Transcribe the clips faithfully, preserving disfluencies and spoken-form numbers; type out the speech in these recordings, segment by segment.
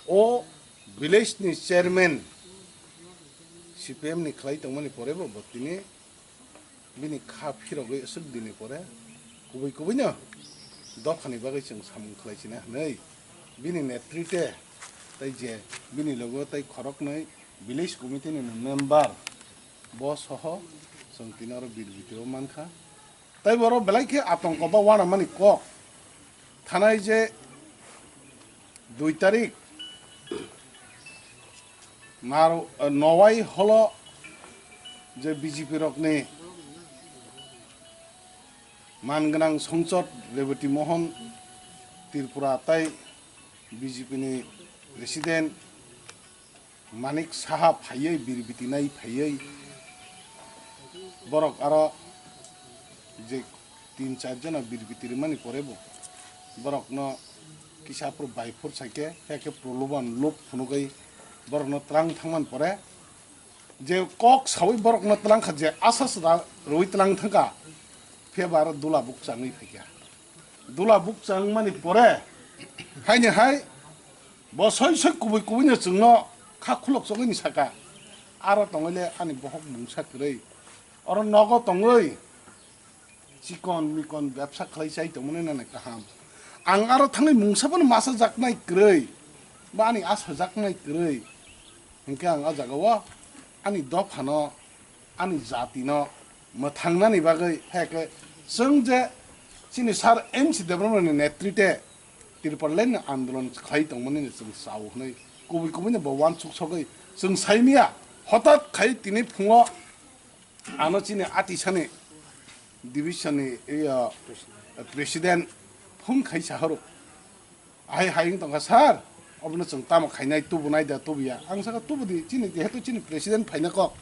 O village ni chairman C P M ni khlai tongmani pore bo, bo tini bini kha phirogwi aswk dini pore kubui kubui no dophani bagwi chwng samung khlai sina hwnwi bini netrite tei je bini logo tei khoroknwi village committee ni member bo soho chwng tini oro birbitio mankha. Tei borok belai khe atongko ba uanamani kok. Thanai je dui tarik Naro-, Nowai holo je B J P rokni man gwnang songsod Rebati Mohan Tripura tei B J P ni president Manik Saha phaiwi birbiti nai phaiwi borok aro je tin char jona birbiti rwmani pore bo borokno kisa phuru bai phur saikhe, hekhe proloban lub phunugwi borokno twlang thangmani pore je kok sawi borokno twlang kha, je asa sida rwi twlang thangkha, phiya ba aro dula buk changwi phaikha. Dula buk changmani pore haini hai bo soi soi kubui kubui no chwngno kha khulok chogwi ni saka, aro tongwi le ani bohok mungsa kwrwi, oro nogo tongwi chikon mikon bebsa khlai chai tongmani nani kaham. Ang aro thangwi mungsa bono masa jaknai kwrwi ba ani asa jaknai kwrwi, hinkhe ang o jaga o ani dophano ani jatino mwthangnani bagwi, hai khe chwng je chini sir M C Debbarmani netrite Tripura line ni andolon khlai tongmani chwng chao hwnwi kubui kubui no bo uansuk sogwi chwng saimia. Hotat khai tini phungo ano chini atisani division ni, iyo, president phone khai sahoro. Ahai hai wng tongkha, "Sir, obono chwng tamo khainai, tubunai da, tubuya?" Ang saka, "Tubudi, chini jehetu chini president phaina kok.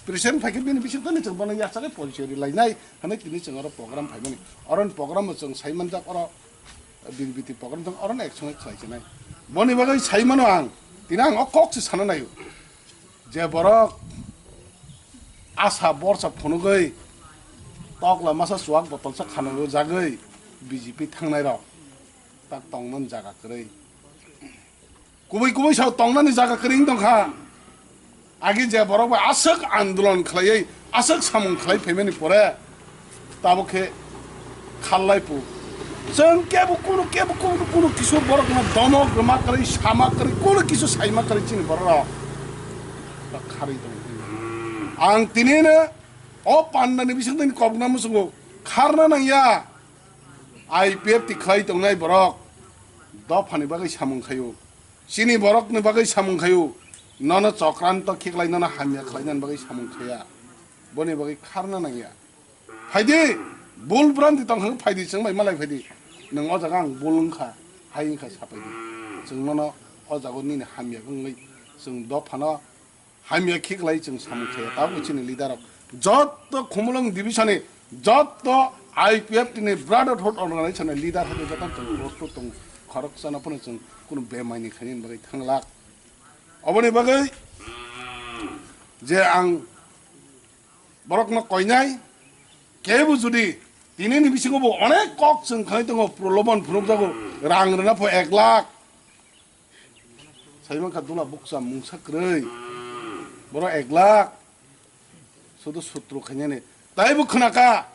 President phaikhe bini bisingtoni chwng bono yachagwi porichoi rilainai," hwnwi tini chwng oro program phaimani. Oroni program bo chwng saimanjak oro, birbiti program chwng oroni ek songwi khlai chinai. Boni bagwi saimano ang, tini ang o kok se sana naio. Je borok asa borsa phunugwi tokla masa chuak botolsa khana rwjagwi B J P thangnai rok. Tak tongmani jaga kwrwi. Kubui kubui sao tongnani jaga kwrwi wng tongkha. Agi je borok bai aswk andolon khlaiwi, aswk samung khlai phaimani pore, tabuk khe khallai pu. Chwng kebo kunu, kebo kunu, kunu kisu borokno domok rwma kwrwi, sama kwrwi, kunu kisu saima kwrwi chini borok rok. Ba kharwi tong. Ang tinino o pandani bisingtwi kokna muchungo kharna nangya. I P F T khlai tongnai borok dophani bagwi samung khaio, chini borokni bagwi samung khaio, nono chokranto khiklai, nono hamya khlainani bagwi samung khaya, boni bagwi kharna nangya. Phaidi, bul branti tong hwnkhe phaidi, chwng bai malai phaidi, nwng o jaga ang bul wngkha, hai wngkha saphaidi, chwng nono o jaga nini hamya wngwi chwng dophano hamya khiklai chwng samung khaya, tabuk chini leader rok. Jotto Khumulwng division ni, jotto I P F T ni brotherhood organization ni leader hai joto chwng prostut tong, khoroksa no phano chwng kunu bemaini khainani bagwi thanglak. Oboni bagwi je ang borokno koinai, kebo judi tinini bisingo bo onek kok chwng khanai tongo, prolobon phunukjago, rang rwna pho ek lakh. Saimankha dula bukcha mungsa kwrwi. Borok ek lakh sudu sutru khainani. Taibo khwnakha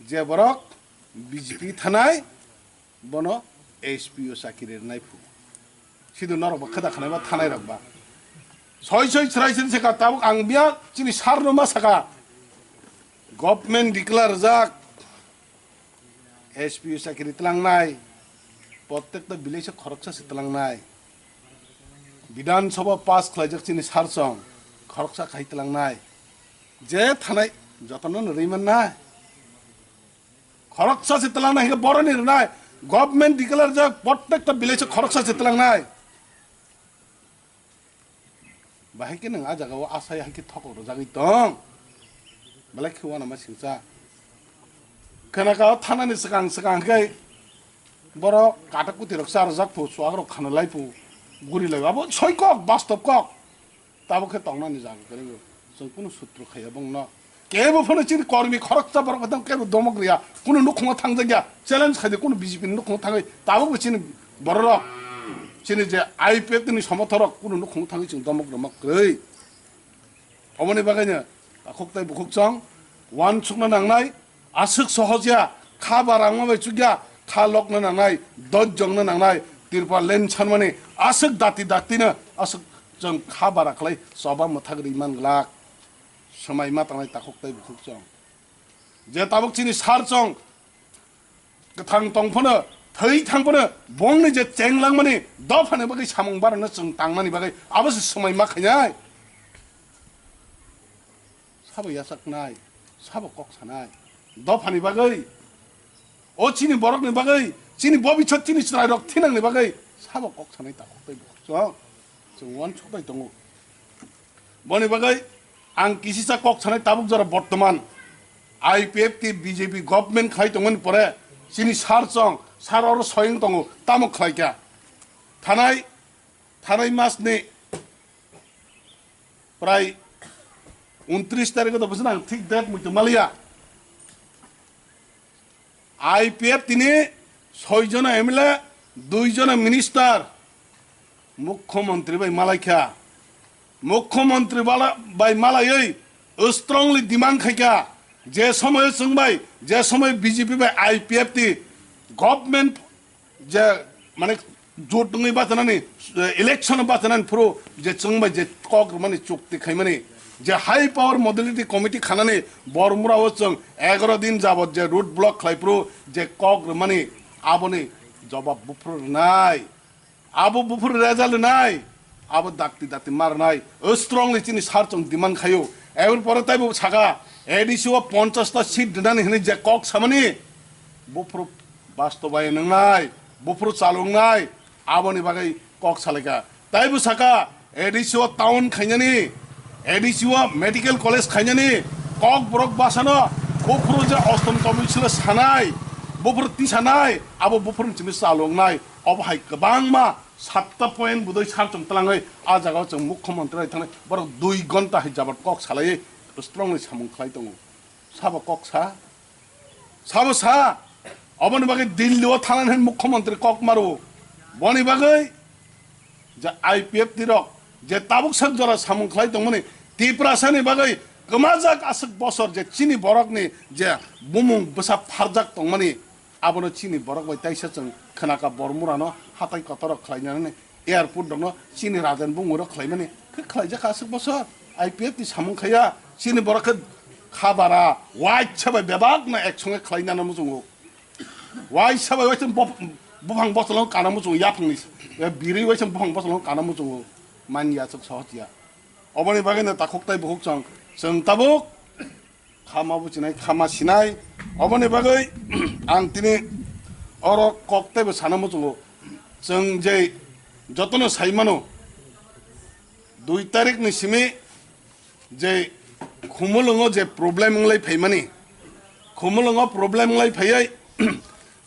je borok B J P thanai, bono S P O chakiri rwnai phu. Sidu norok ba khwda khanai ba thanai rok ba. Soi soi chwrai sini saka tabuk ang biya chini sar no ma saka. Government declare jak. S P O chakiri tlangnai, prottekta village o khoroksa se tlangnai, Bidhan Sabha pass khlaijak chini sar chong, khoroksa khai tlangnai, je thanai jotono no rwi mannai, khoroksa se tlangnai, hingke boroni rwnai, government declare jak, prottekta village o khoroksa se tlangnai. Bahai khe nwng a jaga o asai hai khe thokol rwjagwi tong. Belai khe uanama singcha. Khwnaka o thanani swkang swkang khe borok katak kuti rok cha rwjak phu, chuak rok khana lai phu, guri lai. Abo soi kok, bastob kok. Tabuk khe tongnani jaga kwrwngwi chwng kunu sutru khaiya bongno. Kebo phano chini kormi khoroksa borok khe tamo kebo domok riya, kunu nukhungo thangjak ya, challenge khaidi kunu B J P ni nukhungo thangwi tabukbo chini bororok Chini je I P F T ni somothorok kunu nukhung thangwi chwng domok romok kwrwi. Oboni bagwino takhuk tei bukhuk chwng uansukna nangnai, aswk sohoj ya, kha barangma bai chukya, kha lokna nangnai, dojjongna nangnai, Tripura land sanmani aswk dati datino aswk chwng kha bara khlai choba mwthak rwi man glak. Swmai ma tangnai takhuk tei bukhuk chwng. Je tabuk chini sar chwng kwthang tong phano, thwi thang phano, bongni je cheng langmani dophani bagwi samung barano chwng tangnani bagwi abo se swmai ma khainai. Sabo yachaknai, sabo kok sanai, dophani bagwi, o chini borokni bagwi, chini bobisot chini chwrairok thinangni bagwi sabo kok sanai takhuk tei bukhuk chwng, chwng uansuk bai tongo. Boni bagwi ang kisisa kok sanai tabuk jora bortoman I P F T B J P government khlai tongmani pore chini sar chwng sar oro soyeng tongo tamo khlai kha. Thanai, thanai mas ni prai untris tarikh o to bwswk ang thik date muitu maliya. I P F T ni soi jona M L A, dui jona minister, Mukhyamantri bai malaikha. Mukhyamantri bala-, bai malaiwi strongly demand khaikha, je somoyo chwng bai, je somoyo B J P bai I P F T government je, mane, jot wngwi bachanani, eh, election bachanani phuru je chwng bai je kok rwmani chukti khaimani, je high power modality committee khanani Bormura o chwng egaro din jabot je road block khlai phuru je kok rwmani aboni jobab buphuru rwnai. Abo buphuru result rwnai, abo dakti dakti ma rwnai, o strongly chini sar chwng demand khaio. Eboni pore taibo saka, A D C o ponchash ta seat rwnani hwnwi je kok samani, buphuru bastobayan wngnai, buphuru chalungnai, aboni bagwi kok salaikha. Taibo saka, A D C o town khainani, A D C o medical college khainani, kok borok basano, buphuru je ostom tomi silo sanai, buphuru tisanai, abo buphuru chini chalungnai, obo hai kwbangma satta point budui sar chwng twlangwi a jagao chwng mukhyamantri bai thangnai borok dui gonta hai jabot kok salaiwi strongly samung khlai tongo. Sabo kok sa? Sabo sa? Oboni bagwi Delhi o thangnani hwn mukhyamantri kok maro. Boni bagwi je I P F T rok je tabuk sak jora samung khlai tongmani Tiprasani bagwi kwmajak aswk bosor je chini borokni je bumung bwsa pharjak tongmani, abono chini borok bai taisa chwng khnaka Bormurano hatai kotorok khlainani airport rokno chini rajan bumung rok khlaimani khe khlaijak aswk bosor I P F T samung khaiya chini borok khe khabara waisa bai bebak no ek songe khlainani muchungo. Waisa bai waisa bop-, buphang bosolo kana muchungo yaphangni birwi waisa buphang bosolo kana muchungo manya chwk sohotya. Oboni bagwi no takhuk tai bukhuk chwng chwng tabuk khama buchinai, khama sinai. Oboni bagwi ang tini oro kok teibo sana muchungo. Chwng je jotono sai mano, dui tarikh ni simi je Khumulwngo je problem wnglai phaimani, Khumulwngo problem wnglai phaiwi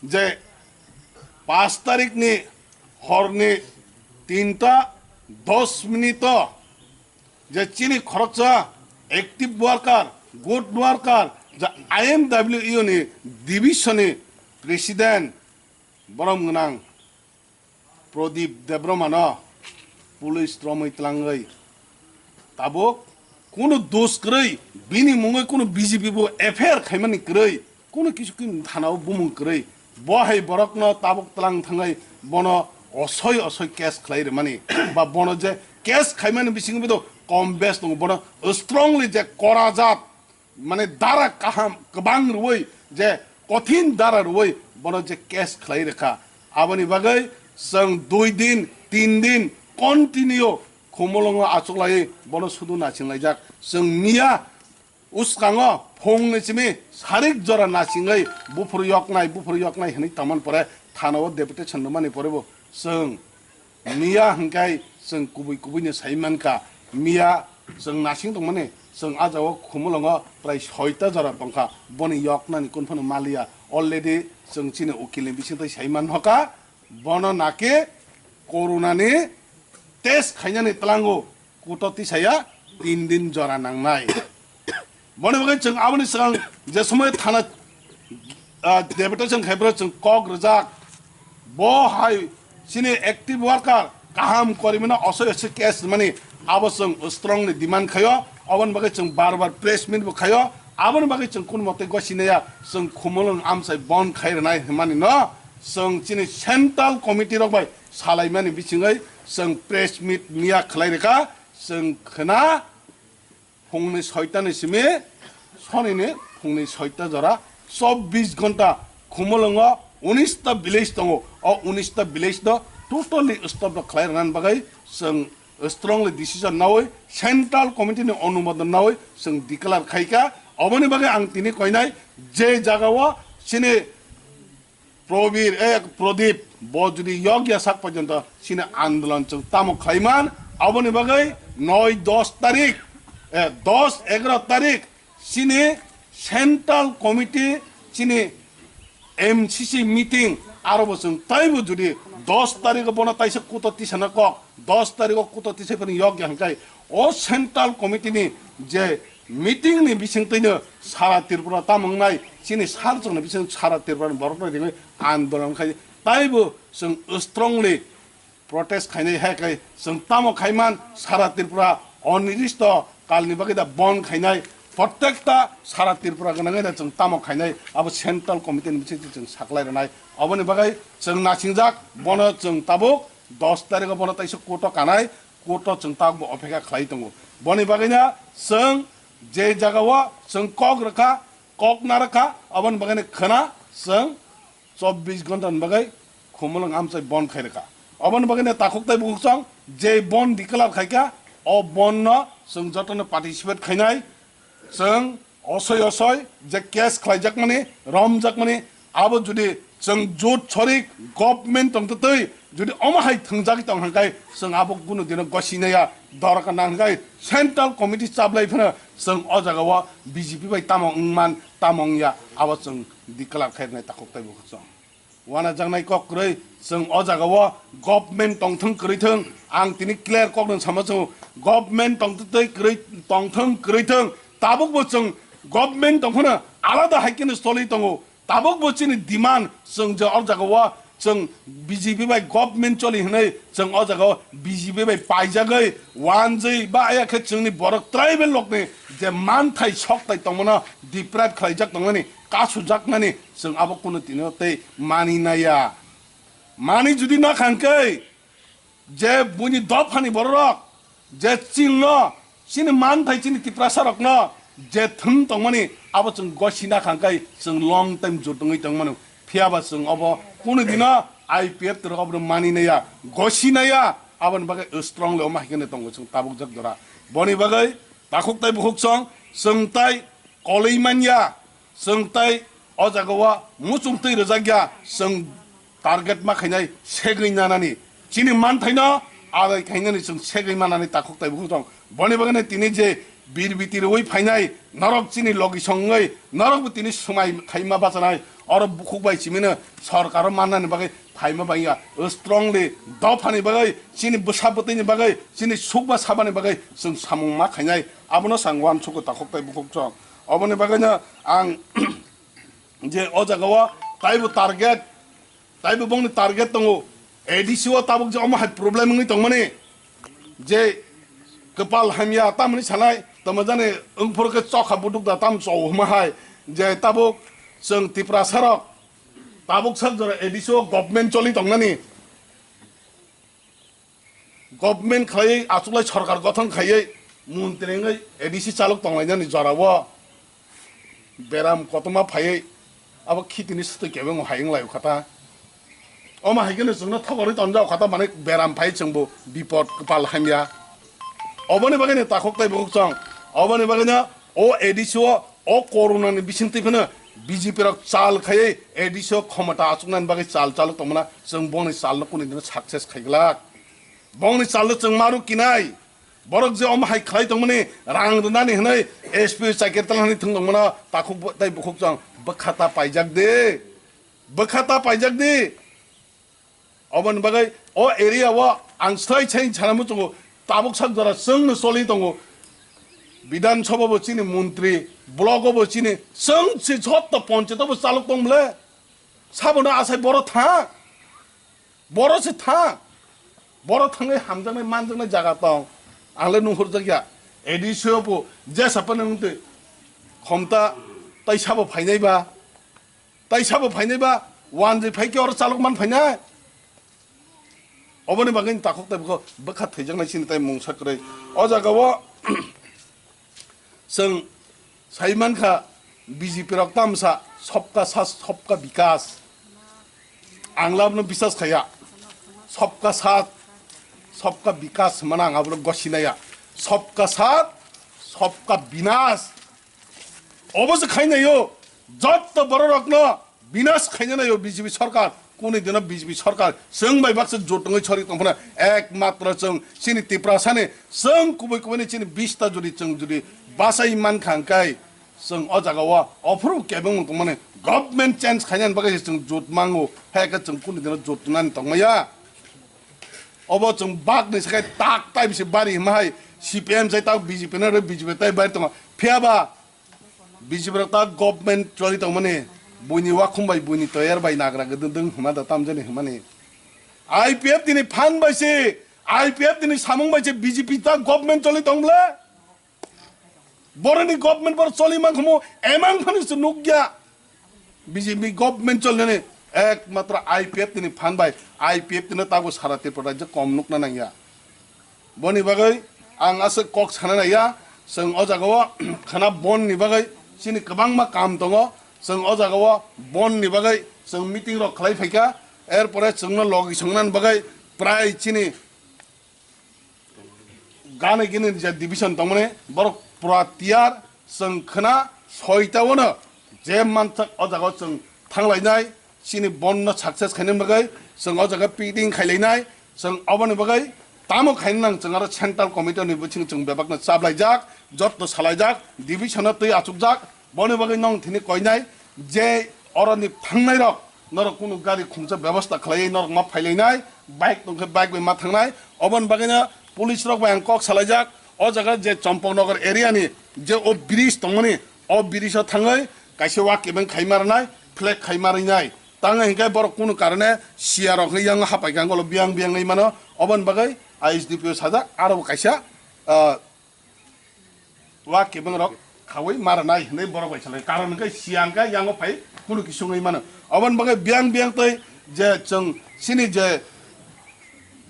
je paanch tarikh ni horni tinta dos minute o je chini khoroksa active worker, good worker, je I M W U ni division ni president borom gwnang Pradip Debbarma no police romwi twlangwi tabuk kunu dos kwrwi, bini mungwi kunu B J P bo F I R khaimani kwrwi, kunu kisu kunu thana o bumung kwrwi, bo hai borokno tabuk twlang thangwi bono osoi osoi case khlai rwmani ba bono je case khaimani bisingo bodo kom bes tongo, bono strongly je kora jat, mane dara kaham kwbang rwui je kothin dara rwui bono je case khlai rwkha. Aboni bagwi chwng dui din, tin din continue Khumulwngo achuklaiwi bono sudu nachinglaijak. Chwng miya uskango phungni simi sarik jora nachingwi buphuru yoknai, buphuru yoknai hwnwi tongmani pore thanao deputation rwmani porebo chwng miya hwnkhe chwng kubui kubui ni sai mankha. Miya chwng nasing tongmani, chwng ah jagao Khumulwngo prai soita jora tongkha, boni yoknani kun phano maliya. Already chwng chini ukil ni bisingtwi sai manhoka, bono nake corona ni test khainani tlango kuto tisaya tin din jora nangnai. Boni bagwi chwng aboni swkang je somoi thana, ah, deputation khai phuru chwng kok rwjak, bo hai Chini active worker kaham korimano osoi osoi case mani abo chwng strongly demand khaio, aboni bagwi chwng bar bar press meet bo khaio, aboni bagwi chwng kun mote gosinaya chwng Khumulwng amchai bon khai rwnai hwnmani no chwng chini central committee rok bai salaimani bisingwi chwng press meet miya khlai rwkha, chwng khna phungni soita ni simi sonini phungni soita jora chobbish ghonta Khumulwngo unis ta village tongo. O unis ta village no totally stop rok khlai rwna bagwi chwng strongly decision nawi central committee ni onumodon nawi chwng declare khaika. Oboni bagwi ang tini koinai je jagao chini Probir, eh, Prodip, bo jodi yokya sak porjonto chini andolon chwng tamo khlaiman, aboni bagwi noi dos tarik, eh, dos egaro tarik chini central committee chini M C C meeting, aro bo chwng taibo jodi dos tariko bono taisa kuto tisana kok, dos tariko kuto tisai phani yokya hwnkhai o central committee ni je meeting ni bisingtwino sara Tripura tamo wngnai, chini salchokni bising sara Tripura ni borok no ringwi andolon khai taibo chwng strongly protest khainai hai khai chwng tamo khaiman sara Tripura oniristo kalni bagwi da bon khainai, prottekta sara Tripura gwnangwi da chwng tamo khainai abo central committee ni bisingtwi chwng saklai rwnai. Oboni bagwi chwng nasingjak bono chwng tabuk dos tariko bono taisa kuto kanai, kuto chwng tabuk bo opheka khlai tongo. Boni bagwino chwng je jagao chwng kok rwkha, kok narwkha, aboni bagwino khwna chwng chobbish ghonta ni bagwi Khumulwng amchai bon khai rwkha. Oboni bagwino takhuk tai bukhuk chwng je bon declare khaikha, o bon no chwng jotono participate khainai, chwng osoi osoi je case khlaijakmani, romjakmani, abo jodi chwng jut sorik government tongtwtwi jodi omo hai thwngjagwi tong hwnkhai chwng abo kunu dino gosinaya dorkar nang hwnkhai central committee chablai phano chwng o jagao B J P bai tamo wngman tamo wngya abo chwng declare khairwnai takhuk tai bukhuk chwng. Wanajaknai kok kwrwi, chwng o jagao government tongthwng kwrwi thwng, ang tini clear kokno sama chwngo, government tongtwtwi kwrwi tongthwng kwrwi thwng, tabukbo chwng government tongphano alada hai kheno choli tongo, tabukbo chini demand chwng je o jagao chwng B J P bai government choli hwnwi chwng o jagao B J P bai paijagwi wanjwi ba aya khe chwngni borok tribal lokni je manthai soktai tongmano deprive khlaijak tongmani kasujaknani chwng abo kunu tino tei mani naya. Mani jodi na khangkhe je buini dophani bororok je chwngno chini manthai chini Tiprasa rokno je thwng tongmani abo chwng gosi na khangkhe chwng long time jotongwi tongmano. Phiyaba chwng obo kunu dino I P F rok obo mani naya, gosi naya, aboni bagwi strongly omo hai kheno tongo chwng tabuk jak jora. Boni bagwi takhuk tai bukhuk chwng, chwng tai kolwi manya, chwng tai o jagao muchung twi rwjakya, chwng target ma khainai segwi nanani. Chini manthaino adai khainani chwng segwi manani takhuk tai bukhuk chwng. Boni bagwino tini je birbiti rwui phainai, norok chini logi songwi, norokbo tini swmai khaima bachanai, oro bukhuk bai chimino sorkaro mannani bagwi phaima bangya, strongly dophani bagwi, chini bwsa bwtwini bagwi, chini sukba sabani bagwi chwng samung ma khainai, abono chwng uansugo takhuk tai bukhuk chwng. Oboni bagwino ang je o jagao taibo target, taibo bongni target tongo, A D C o tabuk je omo hai problem wngwi tongmani, je kwpal hamya tamni sanai, tamo jani wngphuru khe chokha buduk da tam chau huma hai, je tabuk chwng Tiprasa rok tabuk sak jora A D C o government choli tongnani, government khlaiwi achuklai sorkar gothon khaiwi montri wngwi A D C chalok tonglainani jorao beram kotorma phaiwi abo khitini swtwi kebengwi hai wnglaio kha ta. Omo hai kheno chwngno thokorwi tonjao kha ta, mane beram phai chwngbo bipot kwpal hamya. Oboni bagwino takhuk tai bukhuk chwng, oboni bagwino o A D C o, o corona ni bisingtwi phano B J P rok chal khaiwi A D C o khomota achuknani bagwi chal chalok tongmana, chwng boni chalno kuni dino success khaiglak. Bongni chalno chwng maru kinai. Borok je omo hai khlai tongmani, rang rwnani hwnwi S P o chakir tala hwnwi thwng tongmano, takhuk bo-, tai bukhuk chwng bwkha ta paijak di. Bwkha ta paijak di. Oboni bagwi o area o ang swlai sai sana muchungo, tabuk sak jora chwngno choli tongo. Bidhan Sabha bo chini montri, block o bo chini, chwng se jotto ponchayat o bo chalok tong bole. Sabono asai boro thang. Boro se thang. Boro thangwi hamjaknai manjaknai jaga tong. Ang le nuhurjak ya. A D C o bo jesa phano wng twi khomta tai sabo phainai ba. Tai sabo phainai ba. Wanjwi phai khe oro chalok man phainai. Oboni bagwi takhuk tai bwkha thwijaknai chini tai mungsa kwrwi. O jaga o Chwng sai mankha, B J P rok tamsa sobka sath, sobka bikas. Ang labno biswas khaya. Sobka sath, sobka bikas hwnmano ang abono gosinaya. Sobka sath, sobka binas. Obo se khainayo. Jotto bororokno binas khaina naio B J P sarkar, kuni dino B J P sarkar, chwng bai baksa jotongwi sori tongphano, ekmatro chwng chini Tiprasani, chwng kubui kubuini chini bista jodi chwng jodi bachai mankha hwnkhe, chwng o jaga o ophuru kebengmung tongmani government change khainani bagwi se chwng jot mango, hai khe chwng kuni dino jotnani tongmaya. Obo chwng bakni sakai tak tai bisi bari hwnma hai C P M jai tak B J P no rw B J P tai bari tongo. Phiya ba B J P rok ta government choli tongmani, buini wakhum bai, buini toyar bai nagra gdwng dwng hwnma da tamjani hwnmani. I P F T ni phan bai se, I P F T ni samung bai se B J P ta government choli tong bwle. Boroni government bor choli man khumu emang phani se nukya. B J P government cholnani ekmatro I P F T ni phan bai, I P F T no tago sara Tripura rajyo kom nukna nangya. Boni bagwi ang aswk kok sana naiya, chwng o jaga o khana bon ni bagwi chini kwbangma kam tongo, chwng o jaga o bon ni bagwi chwng meeting rok khlai phaikha, er pore chwngno logi songnani bagwi prai chini gana gini je division tongmani borok pura tiyar, chwng khana soita o no je manthak o jaga o chwng thanglainai. Chini bon no success khaina bagwi chwng o jaga piting khailainai, chwng oboni bagwi tamo khaina nang chwng aro central committee ni bising chwng bebak no chaplaijak, jotto salaijak, division no twi achukjak, boni bagwi nong thini koinai je oroni thangnai rok norok kunu gari khungsa bebosta khlaiwi norok ma phailainai, bike tongkhe bike bai ma thangnai, oboni bagwi no police rok bai ang kok salaijak, o jaga je Champaknagar area ni je o bridge tongmani, o bridge o thangwi kaisa wak kebeng khaima rwnai, flag khaima rwnai. Tang hinkhe borok kunu karone siya rok hwnwi yango hapai khe angolo biyang biyang wngwi mano. Oboni bagwi I S D P o sajak, aro bo kaisa, ah, wak kebeng rok khawi ma rwnai hwnwi borok bai salai. Karon hinkhe siya hinkhe yango phai kunu kisung wngwi mano. Oboni bagwi biyang biyang tei je chwng chini je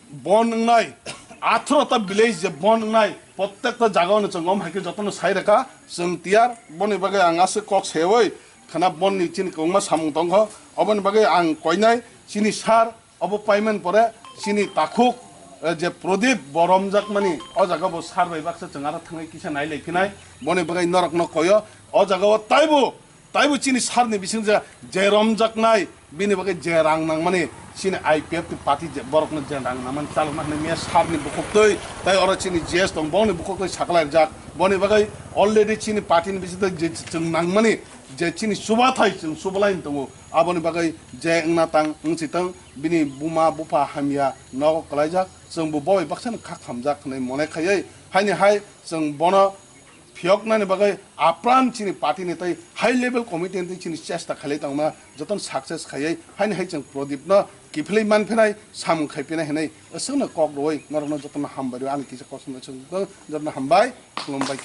bon wngnai, atharo ta village je bon wngnai, prottekta jaga o no chwng om hai khe jotono sai rwkha, chwng tiyar. Boni bagwi ang aswk kok seui khana bon ni chini kwbangma samung tongkho, oboni bagwi ang koinai chini sir obo payment pore chini takhuk, eh, je Pradip bo romjakmani o jaga bo sir bai baksa chwng aro thangwi kisa nai lai phinai, boni bagwi norok no koyo o jaga o taibo Taibo chini sir ni bising je, je romjaknai, bini bagwi je rang nangmani, chini I P F T party je borokno je rang nangmani chalokna hwnwi miya sir ni bukhuk twi, tai oro chini G S tong, bongni bukhuk twi sakalaijak. Boni bagwi already chini party ni bising twi je chwng nangmani, je chini chubathai chwng chubalai tongo, aboni bagwi je wngna tang wngsi tong, bini buma bupha hamya nogo kwlaijak, chwng bo bo bai baksa no kha khamjak hwnwi mone khaiwi, haini hai chwng bono phiyoknani bagwi apran chini party ni tei high level committee ni tei chini chesta khailai tongma jotono success khaiwi haini hai chwng Pradip no kiphilwi manphinai samung khaiphinai hinwi aswkno kok rwui norokno jotono hambai rw ani kisa kosom jotono hambai khulumbai.